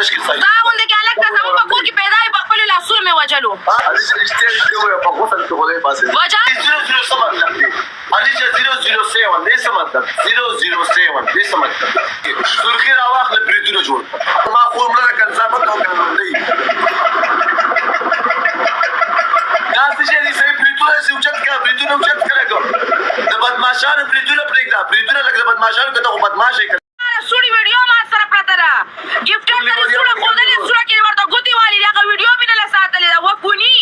پلش کې سای. تا غوندې کې هلک ته زموږ په کور کې پیدا یې په خپلو لاسونو مې وژلو. وجه 0 0 څه مطلب دی علیشا؟ 007 دې څه مطلب؟ 007 دې څه مطلب؟ سرخی راواخله، بریدونه جوړ. ما خو مړه کنځا مه کوه کنه. دا څه شی دی؟ صحیح بریدونه سي اوچت کړه، بریدونه اوچت کړه. د بدمعشانو بریدونه پرېږده، بریدونه لکه د بدمعشانو که ته خو بدمعاش یې. سوړي ویډیو ما سره پرته ده. ګفټر ته دې سوړه ښودلې، سوړه کې دې ورته ګوتې والي، هغه ویډیو مې نه له ساتلې ده. وکوني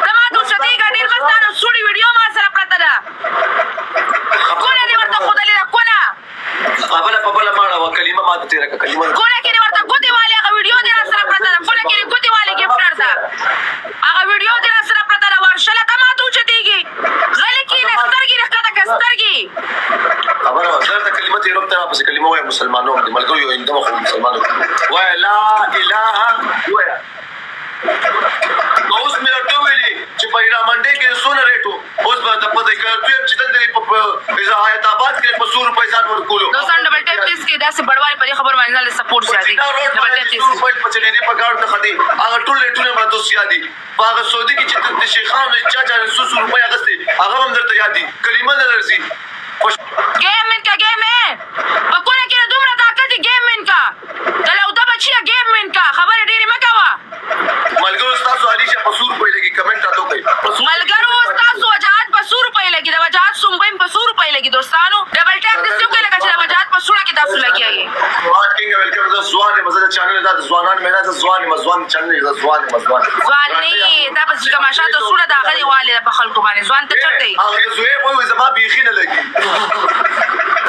ته ما ته اوچتېږه ډېر مه. ستا د سوړي ویډیو ما سره پرته ده. کونه دې ورته ښودلې ده، کونه. بله په بله ماړه وه. کلمه ماته تېره کړه، کلمه. کونه کې دې ورته ګوتې والي، هغه ویډیو دې را سره پرته ده. کونه کې دې ګوتې والي ګفټر ته، هغه ویډیو دې را سره پرته ده. ورشله ته ما ته اوچتېږي. غلی کښېنه، سترګې دې ښکته کړه، سترګې. خبره وه زه ته کلمه تېروم، ته راپسې کلمه وایه. مسلمانو دې ملګرو یو اندمه خو مسلمانو وایه، لا اله وایه. نو اوس مې درته ویلي چې په هیرا منډۍ کې څونه ریټ و، اوس به درته پته کړه. دویم چې دلته په حیات آباد کې په 100 روپۍ ځان ورکولو. دوستان، ډبل ټیپ پلیز کې داسې بړوالي په دې خبر باندې نه سپورټ زیاتې. ډبل ټیپ پلیز. روپۍ په چلېدې په ګاډو ته خدي، هغه ټول ریټونه به تاسو یاد دي. په هغه سعودي کې چې د شیخانو چا چا څو څو روپۍ اخیستې، هغه هم درته یاد دي. کلمه نه درځي. ګیم وین کا، ګیم په کونه کې دومره طاقت دی. ګیم وین کا د لوده بچیا، ګیم وین کا، خبرې ډېرې مه کوه. ملګرو، تاسو علی شه په 100 روپۍ لګي، کمنټ راته وکړئ. ملګرو، تاسو وجاهت په 100 روپۍ لګي، د وجاهت سومبیم په 100 روپۍ لګي. دوستانو، ډبل ټیپ دې څوک لکه چې د وجاهت په سوړه کې تاسو لګیا یې. ټینګ ویلکم. زه ځوان یم، زه د چانل دا ځوانان مې نه، زه ځوان یم، ځوان چانل، زه ځوان یم، ځوان. ځوان نه دا پس چې کماشا ته سوړه د هغه دی والې په خلکو باندې. ځوان ته چرته یې؟ هغه زوی وایي زما بیخي نه لګي.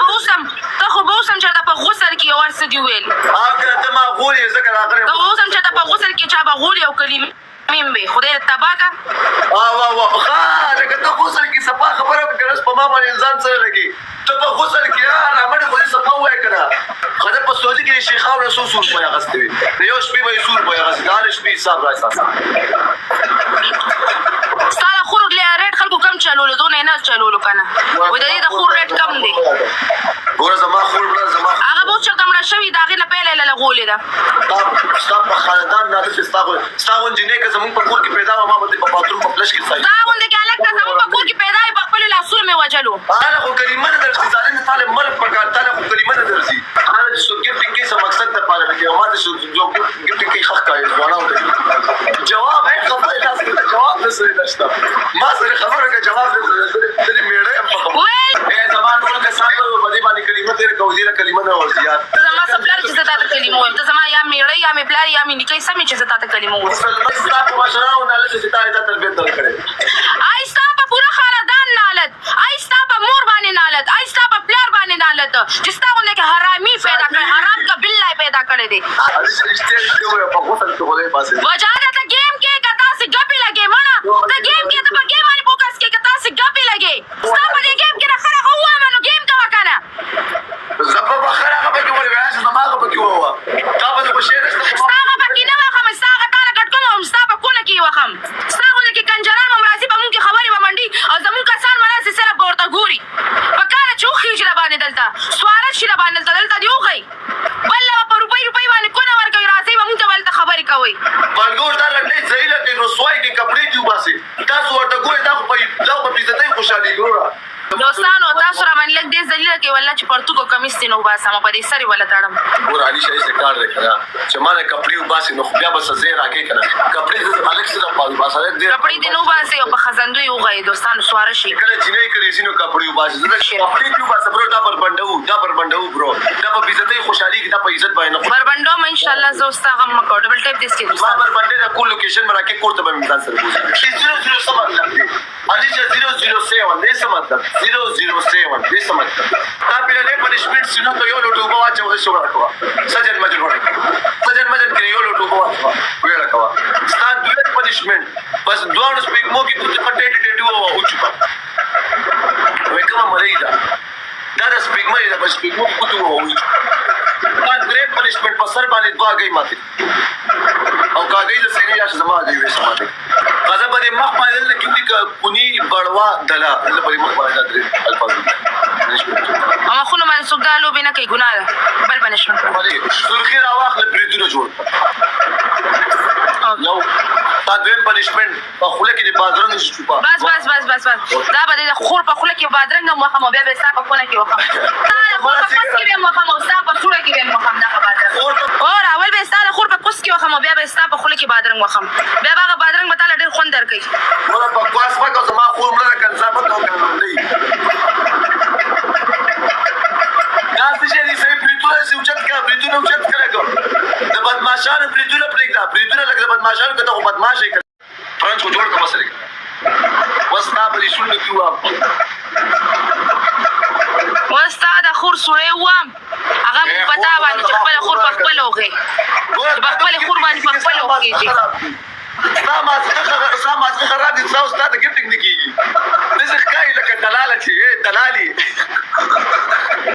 اوسم ته خو به اوسم چېرته په غسل کې یو څه دی ویل. هغه ته ما غولې ځکه راغلی. ته اوسم چېرته په غسل کې چا به غولې او کلمې وې، خدای دې تباه که. وا وا وا، ښه لکه ته غسل کې صفا خبره وکړه، په ما باندې ځان سره لګي. ته په غسل کې رامنډه خو دې صفا ووایه که نه. ښځه په سعودي کې شیخانو څو څو روپۍ اخیستې وي، د یو شپې به یې 100 روپۍ اخیستې، د هرې شپې حساب راځي. ستا د خور ریټ خلکو کم چلولو، دونه یې نه چلولو که نه. وایي د دې د خور ریټ کم دی. ګوره زما خور مړه، زما هغه به اوس چېرته مړه شوي، د هغې نه پیله یې له غولې ده. ستا په خاندان نه چې ستا غونجې نه که زمونږ په کور کې پیدا وه، ما به دې په باتروم په فلش کې سای. ستا غوندې کې هلک ته زموږ په کور کې پیدا یې په خپلو لاسونو مې وژلو. تاله خو کلمه نه درځي، ظالم، تاله مرګ پکار، تاله خو کلمه نه درځي. تاله چې څوک ګفټینګ کوي څه مقصد دپاره نه کوي. ما ته څوک ګفټینګ کوي ښه ښکاري ځوانانو ته. جواب یې خبره لاس کې جواب نه سره نشته. ما سره خبره که جواب نه سره، زه دې مېړه یم په خبره. ویل زما ټول کسان په دې باندې کلمه تېره کوي، دې کلمه نه ورځي یار. ته زما څه پلار چې زه تا ته کلمه ووایم؟ ته زما یا مېړه یا مې پلار یا مې نیکه سمې چې زه تا ته کلمه ووایم؟ ستا په مشرانو نالت چې تا دا تربیت درکړی. آی ستا په پوره خاندان نالت، آی ستا په مور باندې نالت، آی ستا په پلار باندې نالت چې ستا غوندې کې حرامي پیدا کړی، حرام کا بالله پیدا کړی دی. وجاده ته ګیم کې که تاسې ګپې لګې مړه، ته ګیم کې، ته په ګیم باندې فوکس کې که تاسې ګپې لګې. ستا په دې ګیم کې د خره هغه ووایم نو ګیم کوه که نه. زه په بخره هغه پکې ولې وایې؟ زما هغه پکې ووه، تا به په شی نشته. ستا هغه پکې نه وخم، ستا هغه تا نه کټ کوم، ستا په کونه کې یې وخم. ستا غوندې کې کنجران به هم راځي، په مونږ کې خبرې به منډي او زمونږ کسان به راسي صرف به ورته ګوري. په کار چې وخېژي د باندې دلته سواره شي، د باندې دلته دلته دې وښیي. بل له به په روپۍ روپۍ باندې کونه ورکوي، راځئ به مونږ ته به هلته خبرې کوئ. ملګرو، دا لنډۍ ذلیله کوي، رسوای کوي، کپړې دې وباسي. تاسو ورته ګورئ، دا خو په عزتۍ خوشحالېږي وروره. دوستانو، تاسو را باندې لږ ډېر ذلیله کوي، والله چې پرتوګ او کمیس دې نه وباسم، په دې سر یې وله تړم. ګوره علي شاه، څه کار دی که نه چې ما نه کپړې وباسي، نو خو بیا به څه ځای راکوي که نه؟ کپړې زه هلک څه دپاره وباسم؟ هلک ډېر کپړې دې نه وباسي او په خزندوی وغایي. دوستانو، سواره شي. کله جینۍ کړي ځینو کپړې وباسي، زه کپړې دې وباسه برو. دا پر بنډو، دا پر بنډو برو، دا په عزتۍ خوشحالېږي، دا په عزت باندې نه. بربنډو مې انشاءالله زه ستا غم مه کوه. ډبل ټیپ دې سکې. ما دوستانو، بربنډې د کور لوکیشن به راکې، کور ته به مې ځان سره بوځي. 00 څه مطلب دی علیشا؟ 007 دې څه مطلب؟ 007 دې څه مطلب؟ تا پیلنې پنشمنټ سینو ته یو لوټ اوبه واچوه، څه وړه کوه، سجن مجن وړه سجن مجن کې یو لوټ اوبه واچوه، ویړه کوه. ستا دویم پنشمنټ بس دواړو سپېږمو کې کوڅه په ټیټ ټیټ ووه اوچوبه. وې کومه ملۍ ده دا؟ د سپېږمۍ ده، په سپېږمو کې کوتې ووه اوچوبه. دا دریم پنشمنټ په سر باندې دوه هګۍ ماتې او کاږي د سینې یا زما هګۍ وې سماته غزه په دې مخ باندې دلته کې ولیکه، کونی بړوا دلا. دلته په دې مخ باندې دا درې الفاظ. او مخونه باندې څوک دا لوبې نه کوي، ګناه ده. بل پنشمنټ ولې سرخي راواخله، بریدونه جوړ یو تا دویم پنشمنټ په خوله کې د بادرنګ شي چوپا. بس بس بس بس بس، دا به د خور په خوله کې بادرنګ هم وخم او بیا به ستا په خونه کې وخم. ستا د خور په کوس کې به هم وخم او ستا په سوړه کې به هم وخم. دغه بادرنګ اور اول به ستا د خور په کوس کې وخم او بیا به ستا په خوله کې بادرنګ وخم. بیا به هغه بادرنګ به تاله ډېر خوند درکوي. ګوره بکواس مه کوه، زما خور مړه ده، کنځا مه کوه کنه. دا څه شی دی؟ سړي بریتونه داسې اوچت کړه، بریتونه اوچت کړه. که د بدمعاشانو بریتونه پرېږده، بریتونه لکه د بدمعاشانو که ته خو بدمعاش یې. فرنج خو جوړ کړه مسلې وس تا به دې شونډو کې ووهم. وس تا د خور سوړی ووهم. هغه مونږ په تا باندې چې خپله خور په خپله وغې، چې په خپلې خور باندې په خپله وخېژي. ستا مازغه، ستا مازغه خراب دي. ستا استاد ګفټینګ نه کیږي، داسې ښکاري لکه دلاله چې دلالي.